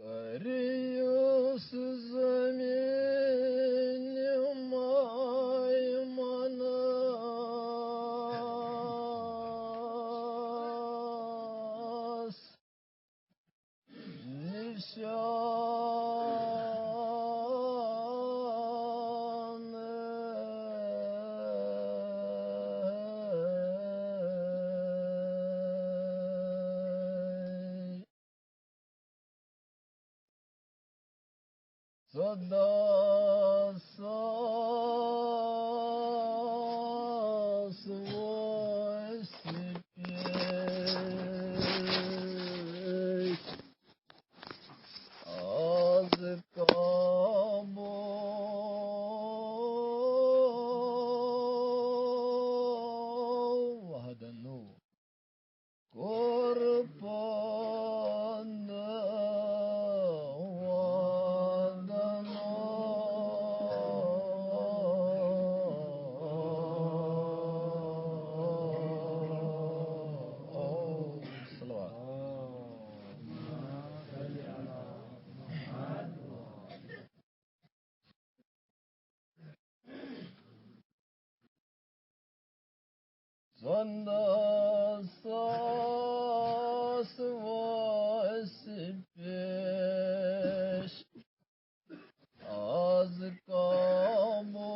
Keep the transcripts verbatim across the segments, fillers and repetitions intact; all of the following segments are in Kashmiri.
کٔرِیُس زمین مایمنس نشان۔ ژۄداہ ساس وٲسۍ پیش آز کعبو وحدنو۔ قربان وعدنا۔ صلوات۔ ژۄداہ ساس وٲسۍ پیش آز کعبو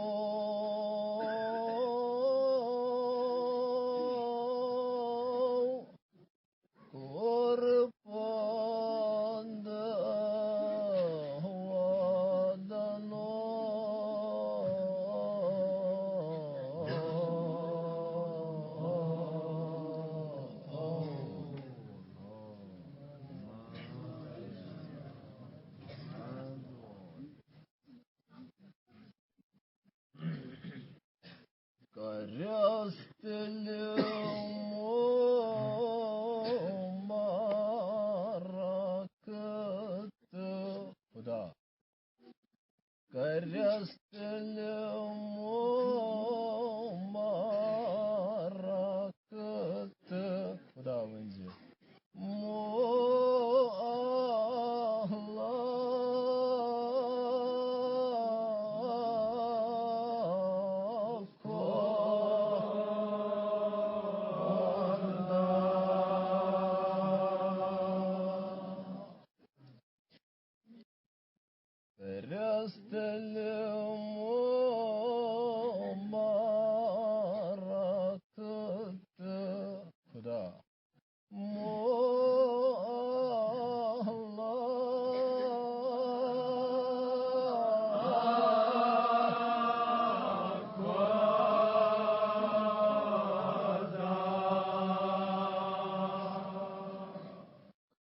قربان وعدنو۔ کریس تیٚلہِ مبارک تہٕ خدا۔ کریس تیٚلہِ مبارک تہٕ خدا ؤنۍ زِ۔ کریس تیٚلہِ مبارک تہٕ خدا۔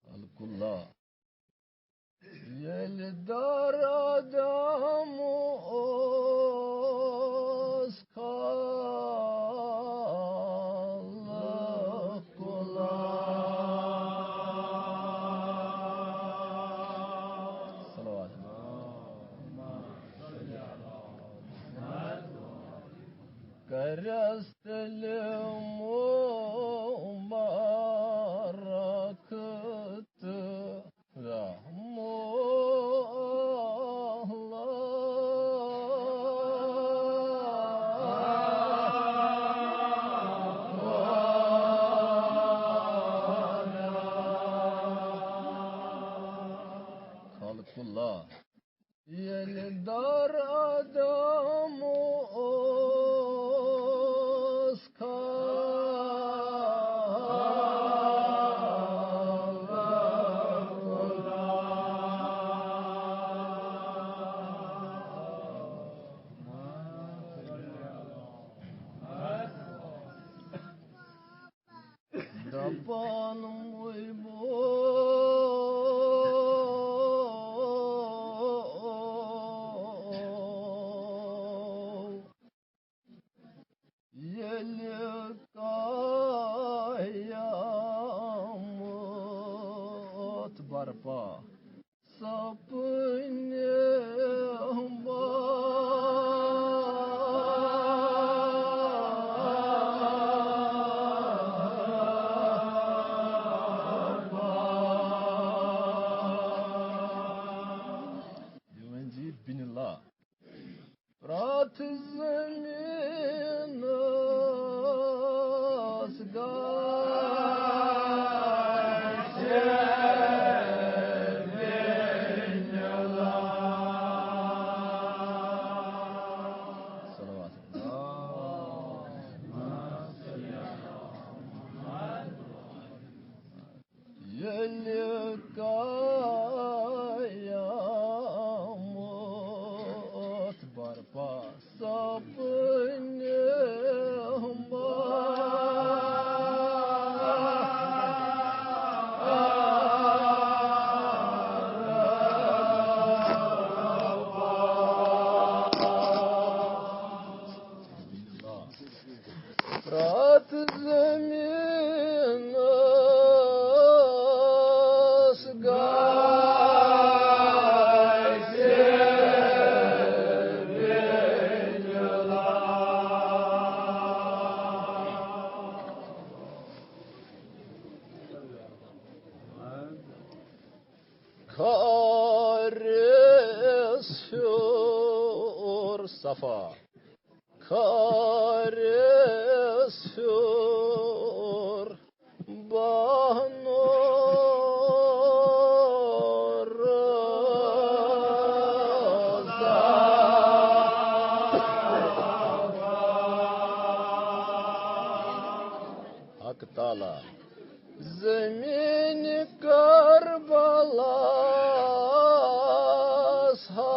خلق اللہ۔ ییٚلہِ در آدم اوس خلق اللہ۔ صلوات۔ کریس تیٚلہِ مبارک تہٕ رحمو اللہ۔ خلق اللہ۔ ییٚلہِ در آدم اوس خلق اللہ۔ دپان وُے بو ییٚلہِ قیامت برپا سپنہِ زٔمیٖنَس گژھِ بیٚنہِ لال۔ کھارس ہیوٚر صفا، کھارس ہیوٚر بہنور۔ حق تعالیٰ۔ زمین کربلاس حق تعالیٰ۔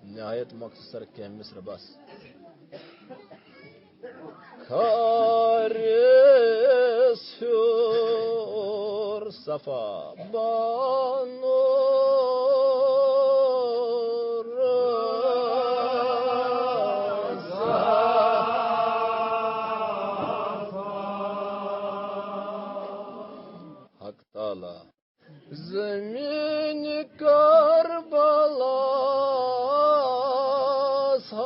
نہایت مختصر کینٛہہ مصرع بس۔ کھارس ہیوٚر صفا بانور۔ حق تعالیٰ۔ زمین کربلاس حق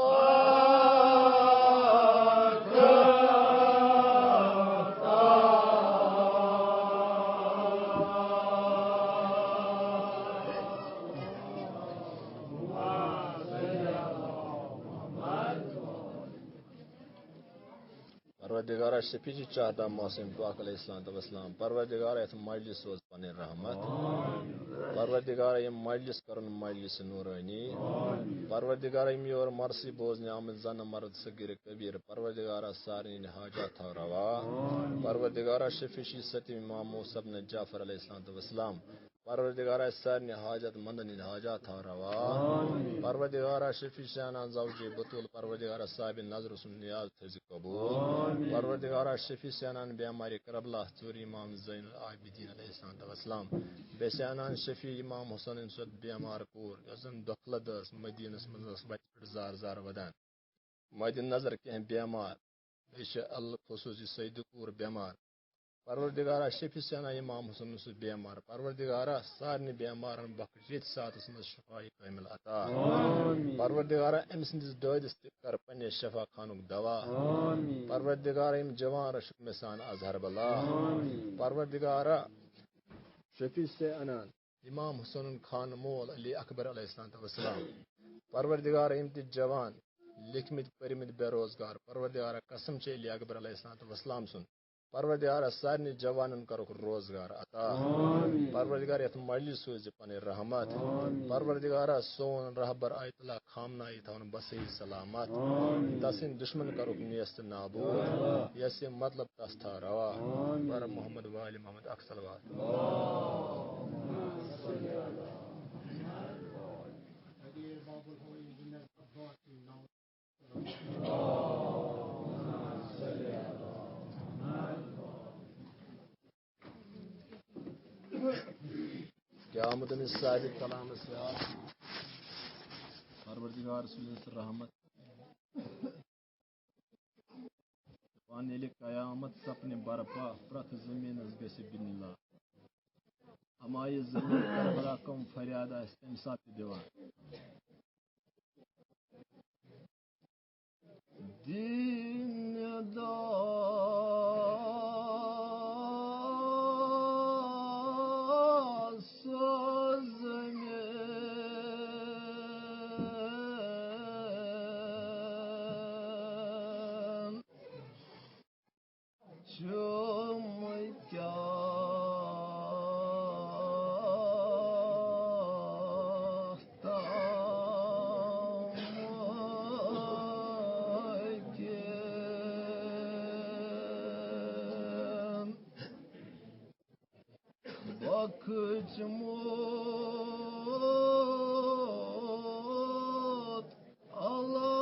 پروردگارا، شفیع چاہتا معصوم پاک علیہ الصلوۃ والسلام۔ پروردگارا، یتھ مجلس سوز پنٕنۍ رحمت۔ پروردگارا، یِم مجلس کرن مجلس نورانی۔ پروردگارا، یِم یور مرثی بوزنہِ آمٕتۍ زنہٕ مرد صغیر کبیر۔ پروردگارا، سارنٕے ہٕنٛدۍ حاجات تھاو روا۔ پروردگارا، شفیع ستیم امام موسیٰ بن جعفر علیہ الصلوۃ والسلام۔ پروردگارا، سارنٕے حاجت مندن ہٕنٛدۍ حاجات تھاو روا۔ آمین۔ پروردگارا، شفیع سیانان زوجی بتول، پروردگارا، صاحب نظر سُنٛد نیاز تھٲوزِ قبول۔ آمین۔ پروردگارا، شفیع سیانان بیمارِ کربلا، ژوٗرِ امام زین العابدین علیہ الصلوۃ والسلام۔ بیٚیہِ سیانان شفیع امام حسن سُنٛد بیمار کوٗر، یۄس زن دۄکھلہٕ دٲس، مدینس منٛز ٲس وتہِ پٮ۪ٹھ زار زار ودان۔ مد نظر کینٛہہ بیمار، بیٚیہِ چھِ الخصوص یہِ سیدٕ کوٗر بیمار۔ پروردگارا، شفیع سینا امام حسن سُہ بیمار۔ پروردگارا، سارنٕے بیمارن بخش ییٚتھۍ ساتس منٛز شفاء کامل عطا۔ آمین۔ پروردگارا، أمۍ سٕنٛدِس دٲدِس تہِ کر پننہِ شفا خانُک دوا۔ آمین۔ پروردگارا، یِم جوان رٔچھُکھ مےٚ سان از ہربلا۔ آمین۔ پروردگارا، شفیع سیانان امام حسن خان مول علی اکبر علیہ الصلوۃ والسلام۔ پروردگار، یِم تہِ جوان لیکھمٕتۍ پٔرمٕتۍ بے روزگار، پروردگار، قسم چھِ علی اکبر علیہ الصلوۃ والسلام سُنٛد۔ پروردگار، سارنٕے جوانن کرُکھ روزگار عطا۔ آمین۔ پروردگار، یتھ مجلس سوزِ پنٕنۍ رحمت۔ آمین۔ پروردگار، سون رہبر آیت اللہ خامنہ یہِ تھاوُن بسے سلامت۔ آمین۔ تسٕنٛدۍ دشمن کرُکھ نیست نابود۔ آمین۔ یس یہِ مطلب تس تھا روا۔ آمین۔ بر محمد وال محمد اکھ صلوات۔ قیامت صادق کلامس یاد۔ پروردگار سٕنٛز رحمت۔ دپان ییٚلہِ قیامت سپنہِ برپا، پرٛٮ۪تھ زٔمیٖنس گژھِ بِنلا۔ اما یہِ زٔمیٖن کربلا کم فریاد آسہِ تمہِ ساتہٕ تہِ دِوان۔ دِنہِ دۄہ سوز مےٚ چھُم کیٛاہ تام کِن بخشمُت۔ اللہ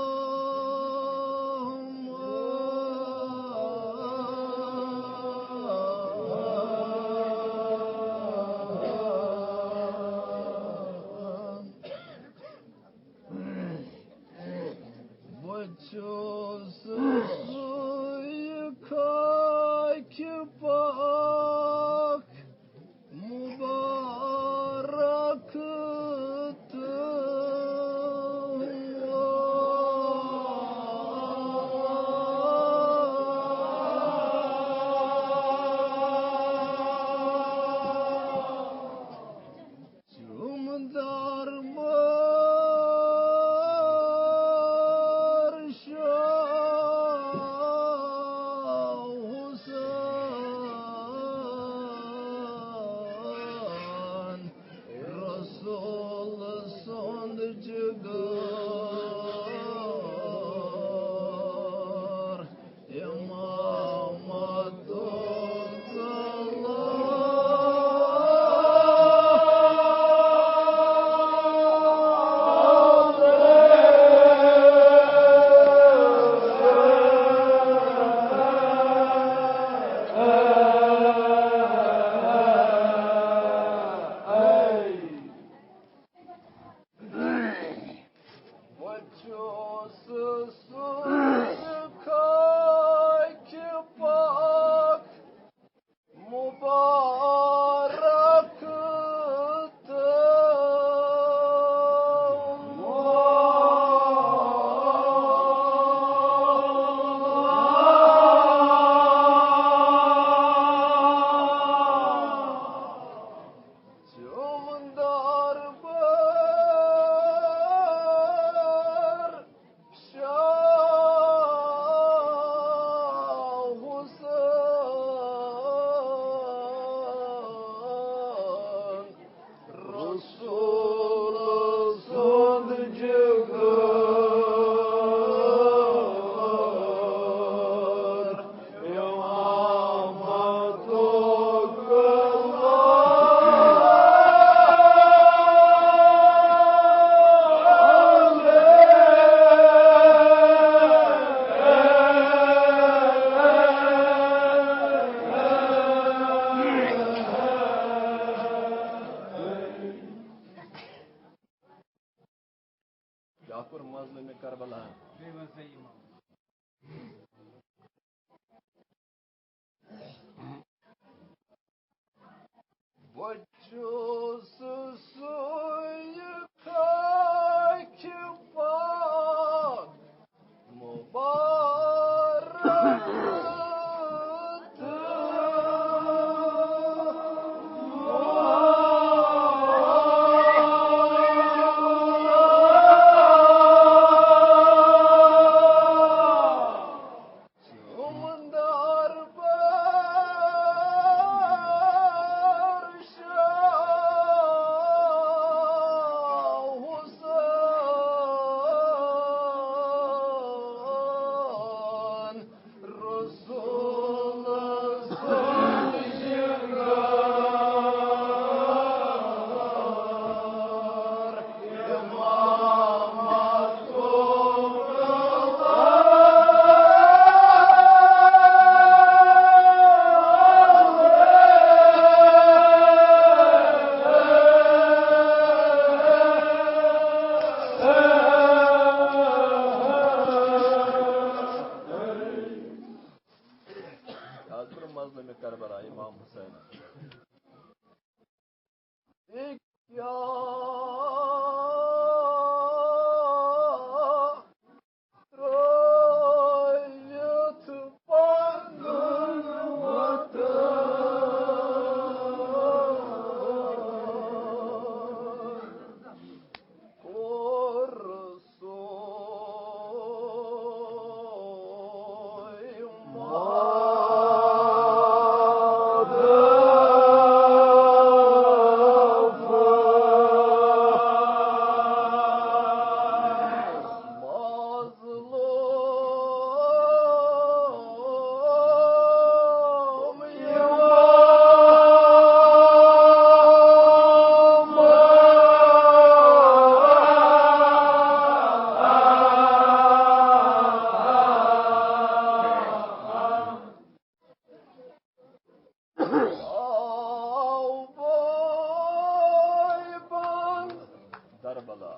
آز برونٛہہ مظلوم کربلا امام حسین۔ کربلا۔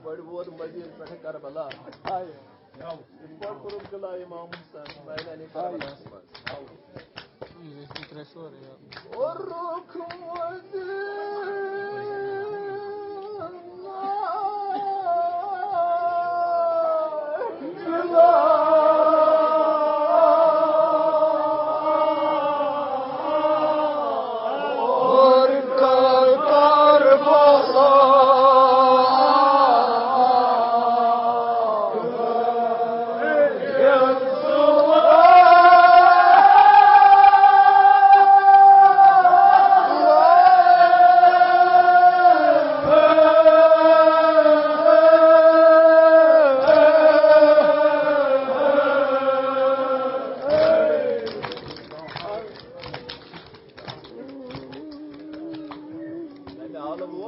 گۄڈٕ ووت مدیٖنہٕ پٮ۪ٹھٕ کربلا۔ یِتھ پٲٹھۍ کوٚرُکھ غلام امام حسین زینِ کربلاہَس منٛز۔ کوٚرُکھ مدیٖنہٕ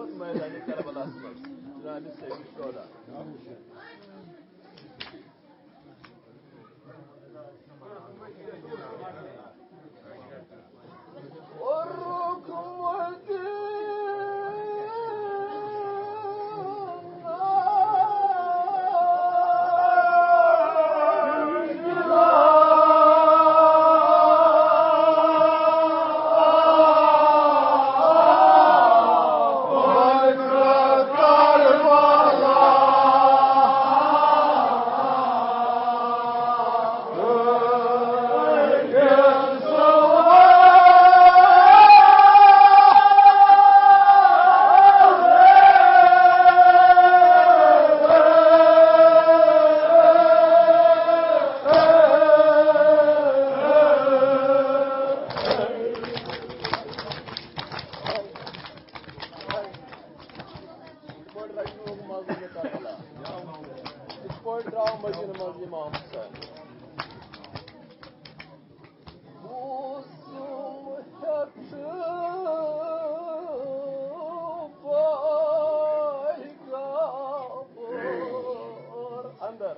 میدانِ کربلاہس منٛز جناب سید الشہدا۔ یِتھ پٲٹھۍ رَچھنووُکھ مَزٕ کربلا۔ یِتھ پٲٹھۍ درٛاو مدیٖنہٕ منٛز اِمام حُسین۔ بوٗزُم ہیٚتھ پٲغامبر اندر۔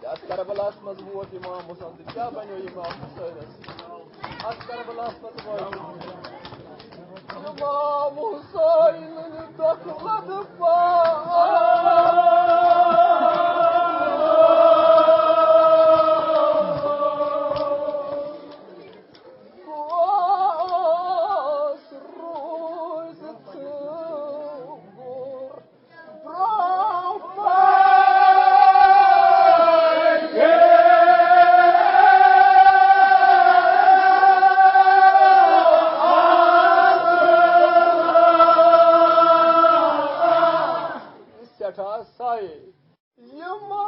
یتھ کربلاہس منٛز ووت امام حسین، تہٕ کیٛاہ بنیو امام حسینس؟ اتھ کربلاہس منٛز ووت امام حسین دخلت پا سٮ۪ٹھاہ سایہِ۔ یِمن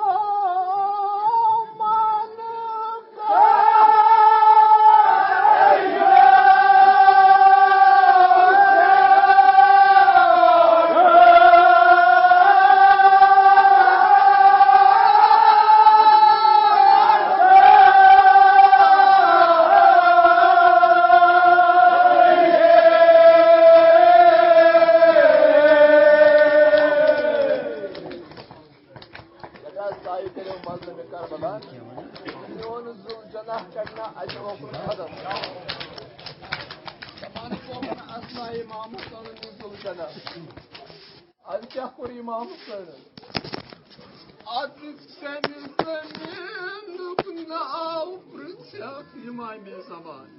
لگا سایہِ کٔرِو مظلومِ کربلا۔ میون ذوالجناح چٹنا اَتہِ اوکُن قدم۔ دَپان چھِ یِمن اثناء امام حسینن یہِ ذوالجناح۔ از کیٛاہ کوٚر امام حسینن؟ از کَمہِ زٔمیٖنُک ناو پرٛژھکھ امام زمان؟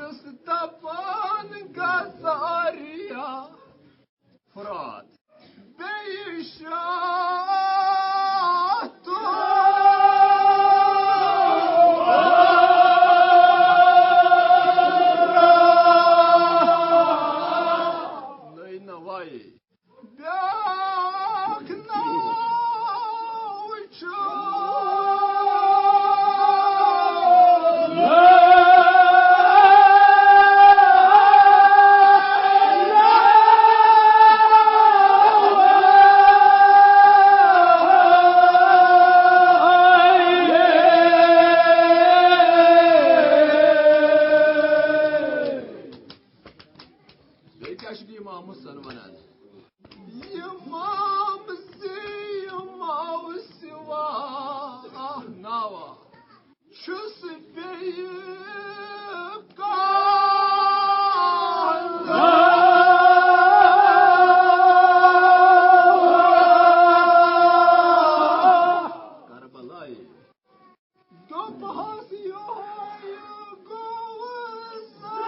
اوس دپان گزاریا فرات بیٚیہِ شاہ تُل۔ نٔے نوے۔ بیٛاکھ ناو چھُ۔ بیٚیہِ کیٛاہ چھُ امام حسن ونان؟ امام زِ امام سوا ناوا چھُس بیٚیہِ کانٛہہ۔ کربلائے۔ دوٚپہَس یِہوٚے گوٚو سٲری۔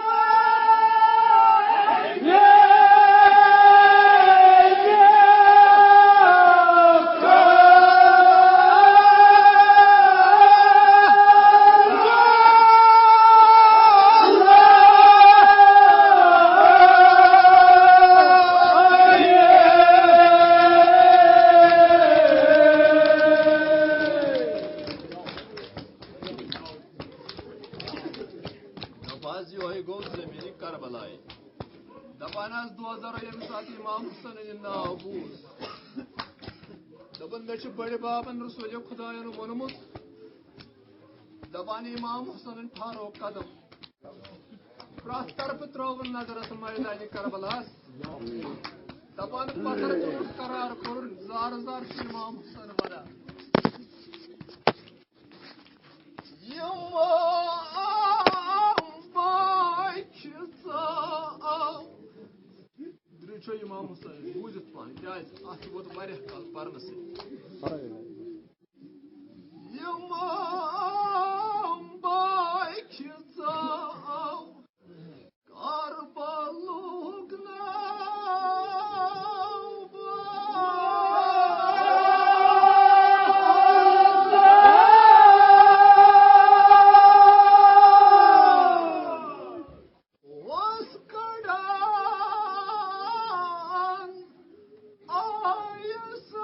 دپان حظ، یِہوٚے گوٚو زٔمیٖنہِ کربلایہِ۔ دپان حظ، دۄہ ذرا ییٚمہِ ساتہٕ امام حسنٕنۍ ناو بوٗز، دوٚپُن، مےٚ چھُ بٔڑِ بابن رسول خداین ووٚنمُت، دپان، امام حسنٕنۍ ٹھہرو قدم، پرٛٮ۪تھ طرفہٕ ترٲوُن نظر اتھ میدانہِ کربلاہس۔ دپان، پتھر ژوٗنٛٹھ قرار کوٚرُن، زارٕ زارٕ چھُ امام حسن ودان۔ یِمو باقی ژاو۔ درٛچھو امام حسین بوٗزِتھ پانہٕ، کیٛازِ اتھ چھُ ووت واریاہ کال پرنہٕ سۭتۍ۔ یِمو باقی ژاو۔ کربلُک ناو۔ اوس کڑان آیہِ ساز۔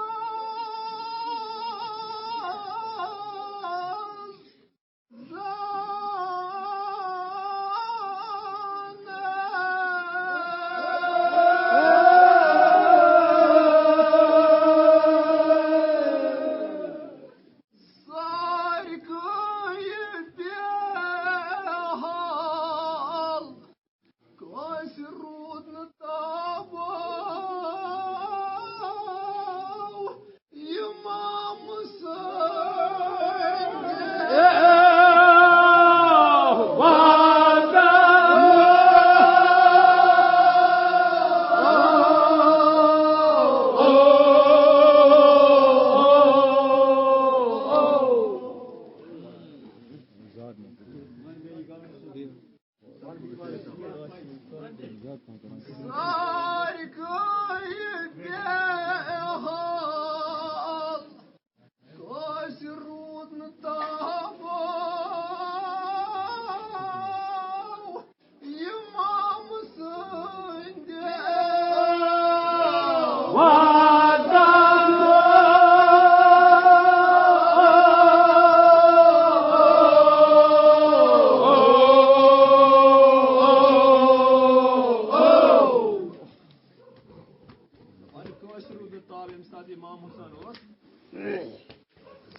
سارِ گٔیہِ بے حال، کٲنٛسہِ روٗد نہٕ تابو۔ امام حسین۔ سارِ گٔیہِ بے حال، کٲنٛسہِ روٗد نہٕ تابو۔ امام سٕنٛدِ وعدن۔ دپان، کٲنٛسہِ روٗد نہٕ تاب، ییٚمہِ ساتہٕ امام حسن اوس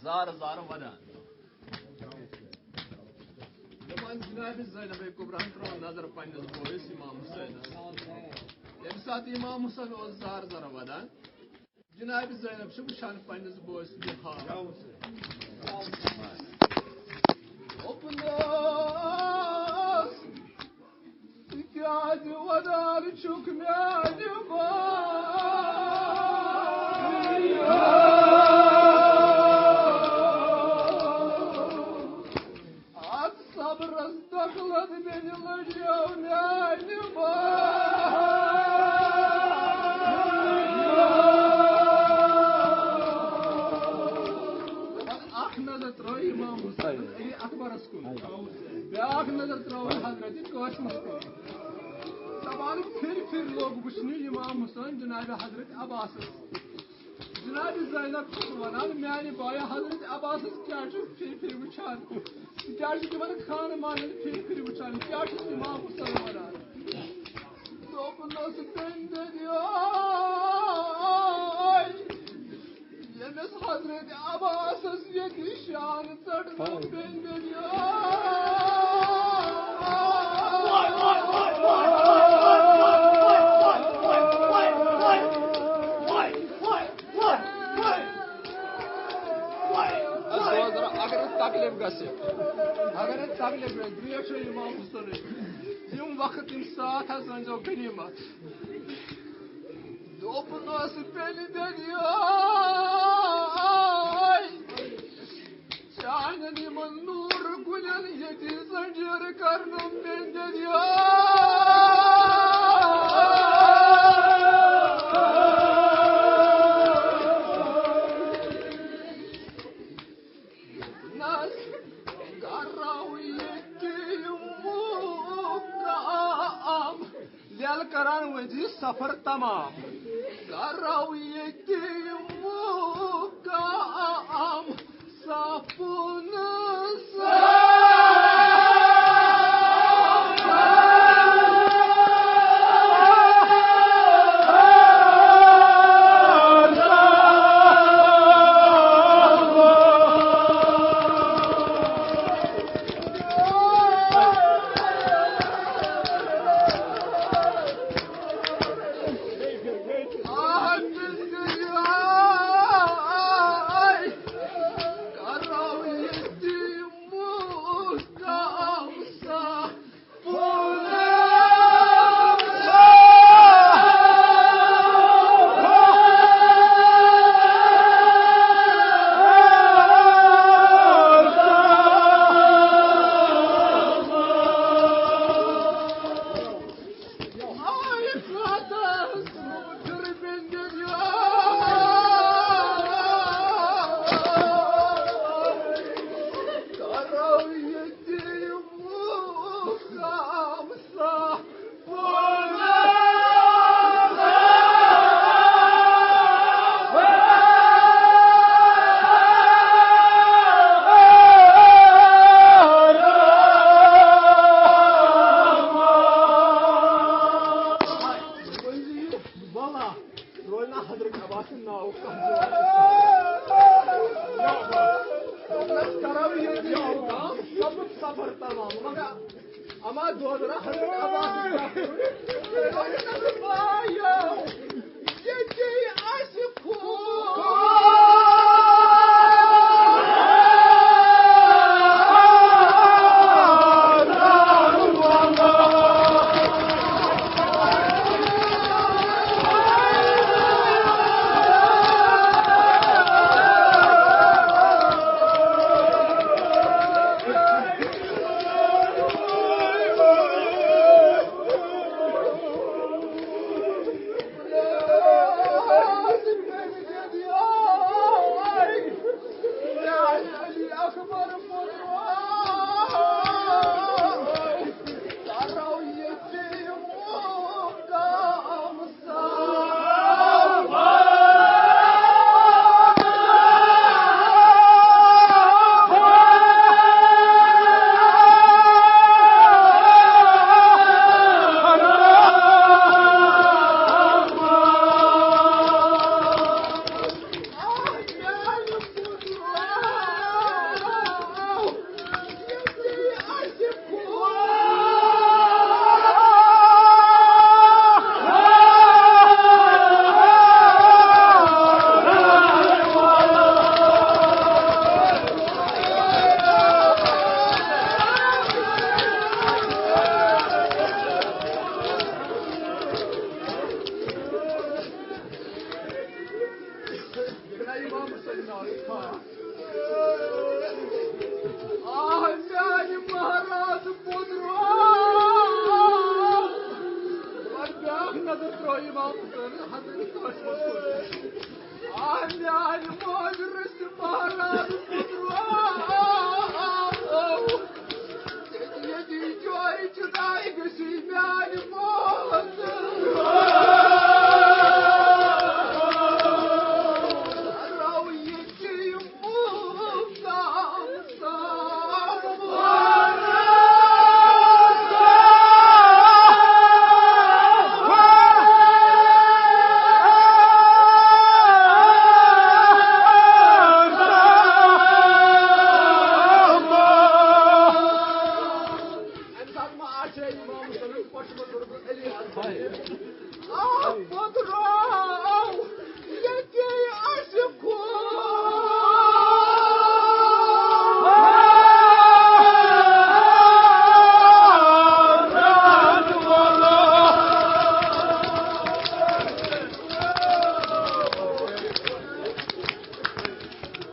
زارٕ زارٕ ودان۔ دپان، جناب زینب کبریٰ ہن ترٲو نظر پننِس بٲیِس امام حسینس۔ ییٚمہِ ساتہٕ امام حسن اوس زارٕ زارٕ ودان، جناب زینب چھِ وٕچھان پننِس بٲیِس یہِ حال۔ دوٚپنَس، تِکیٛازِ ودان چھُکھ میانہِ بٲے؟ اتھ صبرس دۄکھ بیٚنہِ لٔڑیو میانہِ باے۔ اکھ نظر ترٲو امام حسین علی اکبرس کُن، بیاکھ نظر ترٲو حضرت قاسمس کُن۔ دپان پھر پھر لوگ وٕچھنہِ امام حسین جناب حضرت عباسس۔ جناب زینب چھِ ونان، میانہِ بایہِ حضرت عباسس کیٛاہ چھُ پھِرِ پھِرِ وٕچھان؟ ژٕ کیٛاہ چھُکھ یِمن خانہٕ مالن پھِرِ پھِرِ وٕچھان؟ کیٛاہ چھُس امام حسین ونان؟ دوٚپنس، بندیو، ییٚمِس حضرت عباسس ییٚتہِ شان ژٔٹ۔ اگر تکلیف گژھِ، اگر تکلیف گژھِ، درٛیش چھو امام حسنٕچ۔ یِم وقت، یِم ساتھ حظ أنۍزیو غنیمت۔ دوٚپنس، بیٚنہِ دٔریاے، چانٮ۪ن یِمن نوٗر کُلٮ۪ن ییٚتہِ زنجیٖر کرنہٕ، بیٚنہِ دٔریاے۔ نس کرو ییٚتہِ مُقام۔ لیلہٕ کران ؤنزِ سفر تمام۔ کرو ییٚتہِ مُقام سپُن سفر۔ ولا روزنا حضرت عباس ناو کانٛہہ زیادٕ۔ أسۍ کرو ییٚتہِ یہِ سفر تمام۔ مگر اما دۄد رہن عباس۔ ییٚتی آسہِ خوٗن۔ آ، میانہِ مٲلۍ رٔسۍ مہراز پُترو۔ ییٚتہِ، ییٚتہِ جایہِ جُداے گٔژھی میانہِ مٲلۍ۔ رو ییٚتہِ مُقام۔ اَمہِ ساتہٕ ما آسہِ ہے اِمام حُسینَس پَشمہٕ کوٚرمُت علی حضرت؟ آ، پوٚت راو، ییٚتی آسہِ خۄش۔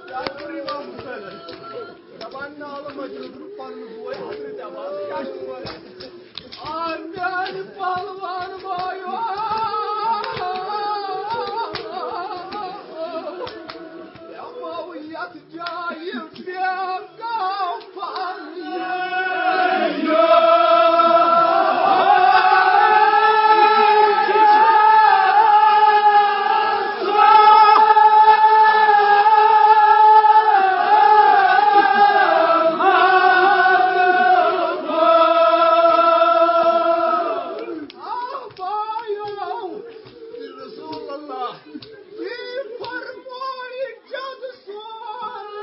کیٛاہ کوٚر اِمام حُسینَن؟ دَپان نالہٕ مَجہِ روٚٹُن پَنُن بوے حضرت عباس۔ کیٛاہ چھُ وَنان؟ آ، میٛانہِ پَلوان بایو، بیٚہمو یَتھ جایہِ بے کفن۔ آ بایو، رسول اللہ، یہِ فرمٲیِتھ چھَس سون۔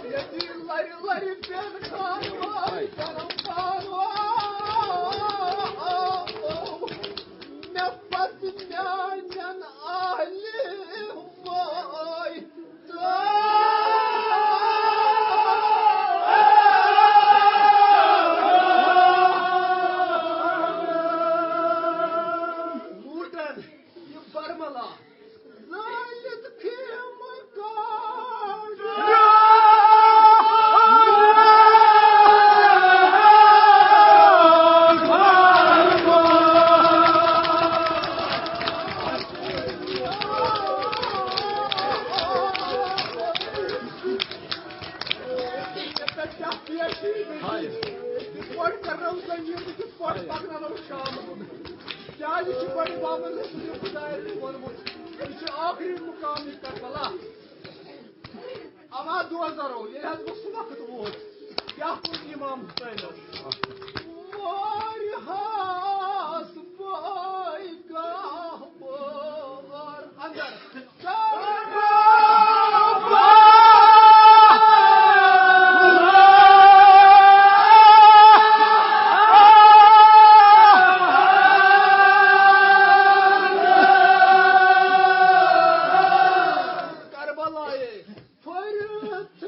ییٚتی لَرِ لَرِ پٮ۪ن خانوار، پٮ۪نَم خانوار۔ مےٚ پَتہٕ میٛانٮ۪ن اَہلِ وٲے تہٕ لوٗٹَن یہِ برملا۔ زٲلِتھ خیمہٕ کاٹ۔ یِتھ پٲٹھۍ کرنٲو زٔمیٖن تہٕ کِتھ پٲٹھۍ پکنٲو شام کُن۔ کیٛازِ چھُ بٔڑِ بابن رسول خدایَن ووٚنمُت، یہِ چھُ ٲخری مُقام، یہِ کربلا۔ اما دوزرو، ییٚلہِ حظ وۄنۍ سُہ وقت ووت، کیٛاہ کوٚر اِمام حُسینَن؟ واریاہَس پایگاہ بار اندر۔ کربلائے پھٔرِتھ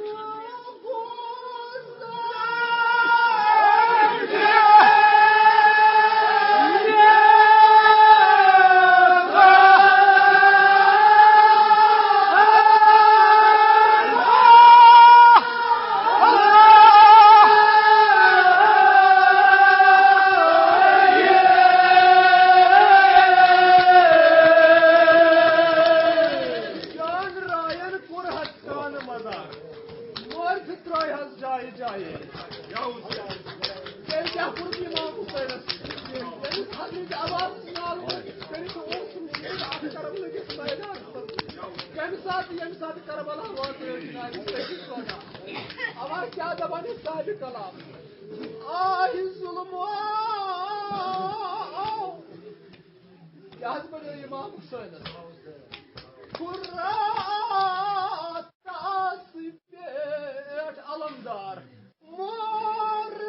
گُزار۔ جان راین کوٚر حظ کانہٕ مزار، مٲرِتھ ترٛٲے حظ جایہِ جایہِ۔ تیٚلہِ کیٛاہ کوٚرُکھ اِمام حُسینَس؟ ییٚمِس حضرت عباس نالہٕ کٔرِتھ اوس اَتھ کرم لٔگِتھ میدانَس منٛز۔ کَمہِ ساتہٕ، ییٚمہِ ساتہٕ کربلا واتنٲو جناب سیدِ سودا۔ اَوا کیٛاہ دَپان یہِ صاحبِ کلام؟ آہ ظلمو۔ کیٛاہ حظ بنیو اِمام حُسینَس؟ قرات آسہٕ پٮ۪ٹھ علمدار۔ مورس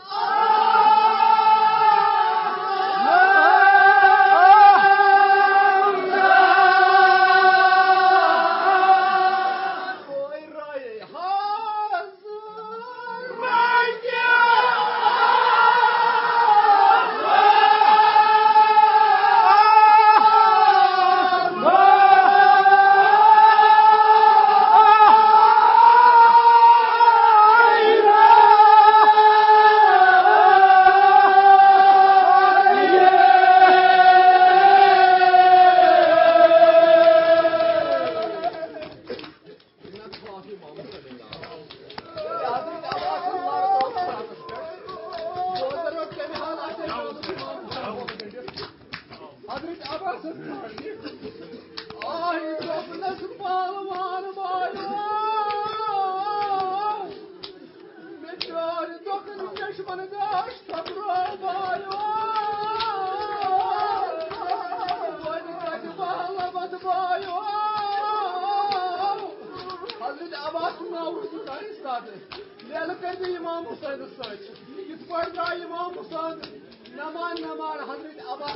آہ۔ رائے حاضر۔ حضرت عباس، آہ، دوٚپنَس پہلوان بایو، مےٚ چٲرۍ دۄکھن چشمن گاش ٹھۄکرو بایو۔ وۄنۍ کتہِ بہلوت بایو؟ حضرت عباس سُنٛد ناو اوس نہٕ کانٛہہ سادٕ۔ لیلہٕ کٔرۍ مےٚ امام حسینس سۭتۍ۔ یِتھ پٲٹھۍ درٛاو امام حسین نمان نمان حضرت عباس۔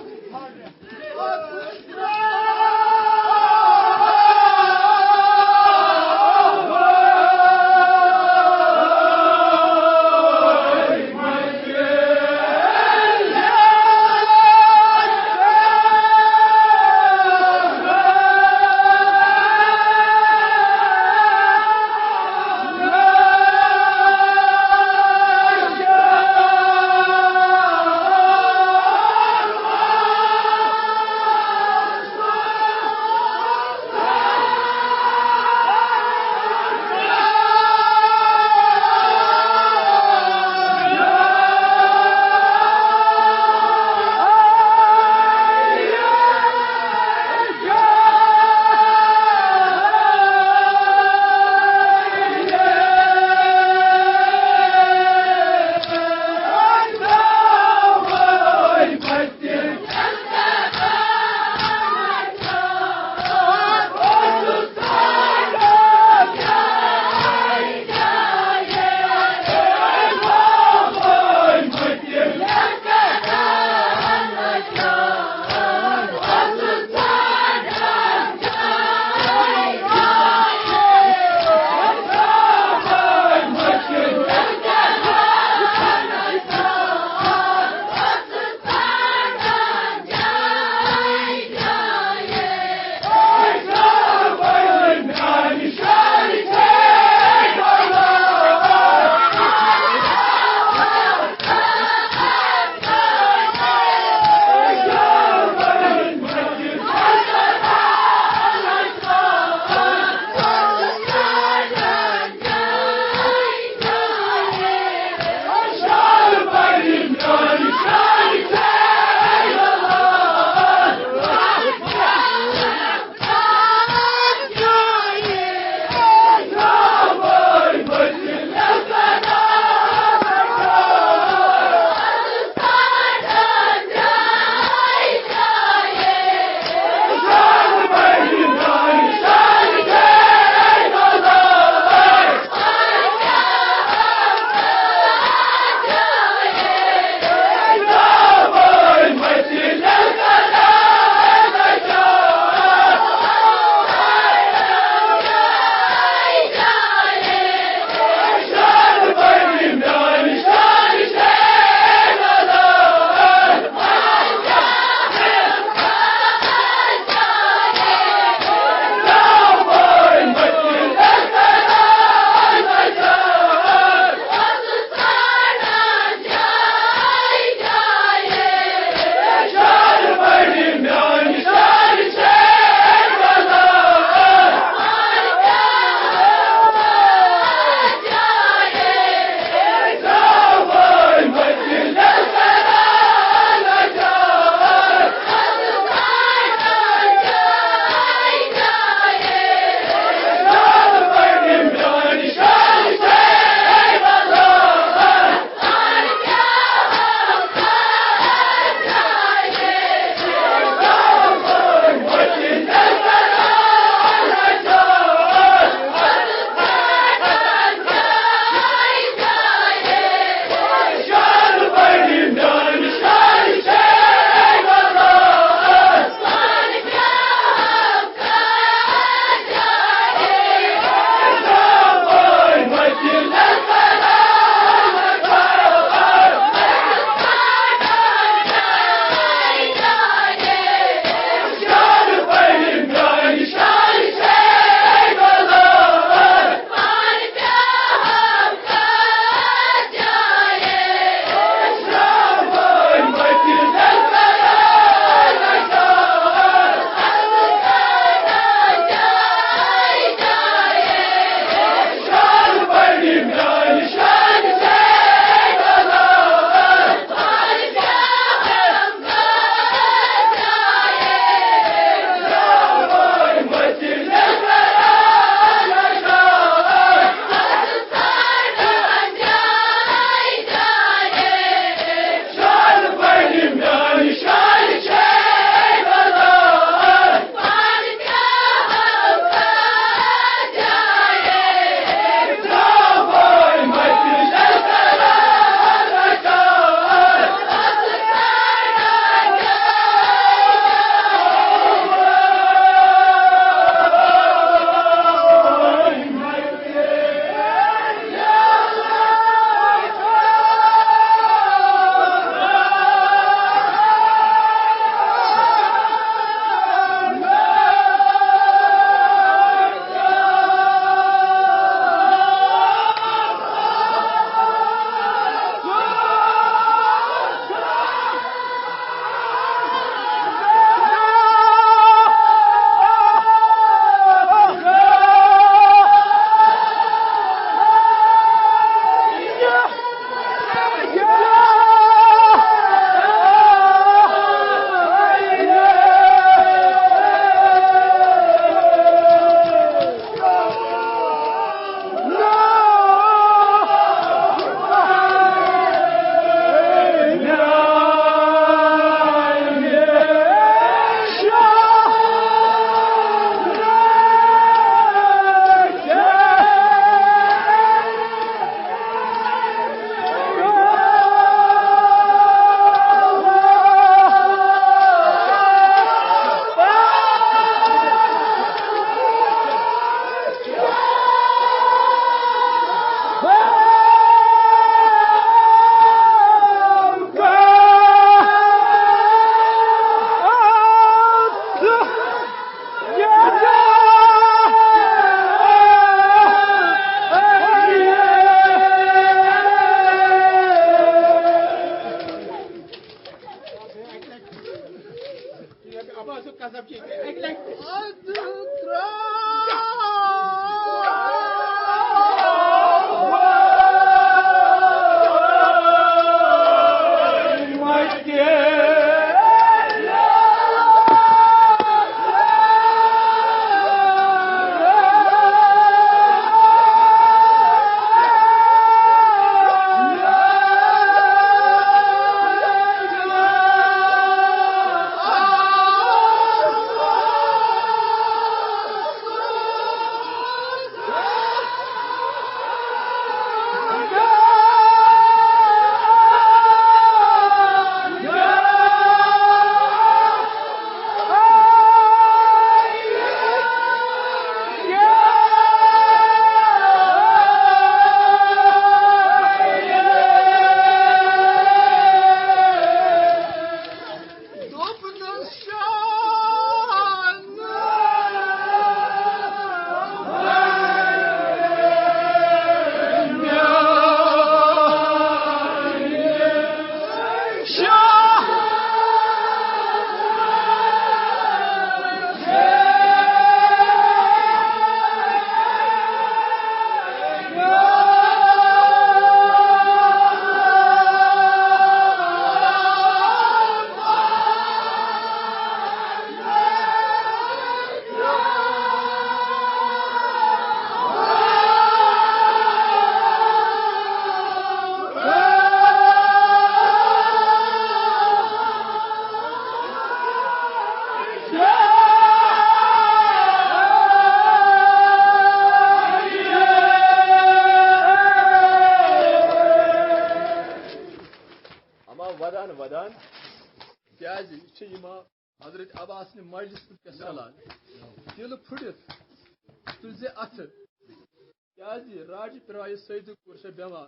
دان، کیازِ یہِ چھِ امام حضرت عباس نہِ مجلس پٮ۪ٹھ چلان۔ دِل پھُٹِتھ تُلزِ اَتھٕ، کیازِ راجہِ پرایہِ سیدٕ کوٗر چھےٚ بٮ۪مار۔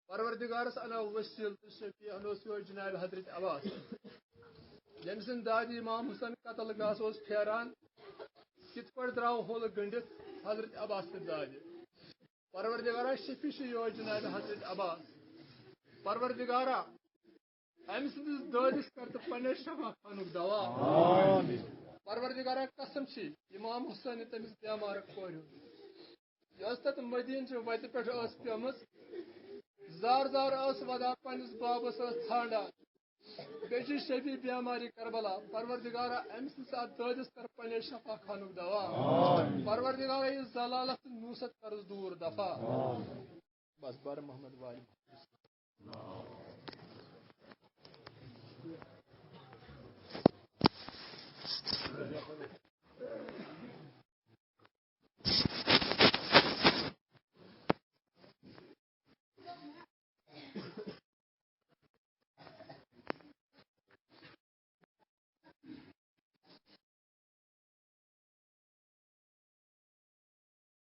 پروردگارس اناو وسیل تہٕ شفیع انوس یور جناب حضرت عباس، ییٚمہِ سٕنٛدِ دادِ امام حسن قتل گاہ اوس پھیران، کِتھ پٲٹھۍ درٛاو ہولہٕ گٔنڈِتھ حضرت عباس سٕنٛدِ دادِ؟ پروردگارا، شفیع چھُ یور جناب حضرت عباس۔ پروردگارا، أمۍ سٕنٛدِس دٲدِس کر تہٕ پننہِ شفا خانُک دوا۔ پروردگارا، قسم چھِ امام حسین تٔمِس بٮ۪مارٕ کورِ ہُنٛد۔ یۄس تتھ مدیٖنہٕ چہِ وتہِ پٮ۪ٹھ ٲس پیمٕژ، زار زار ٲس ودان، پننِس بابس ٲس ژھانڈان۔ بیٚیہِ چھِ شفیع بیمارِ کربلا۔ پروردگارا، أمۍ سٕنٛدِس اتھ دٲدِس کر پننہِ شفا خانُک دوا۔ پروردگارا، یہِ ضلالت تہٕ نوٗست کرس دوٗر دفع۔ بس بر محمد وارِ۔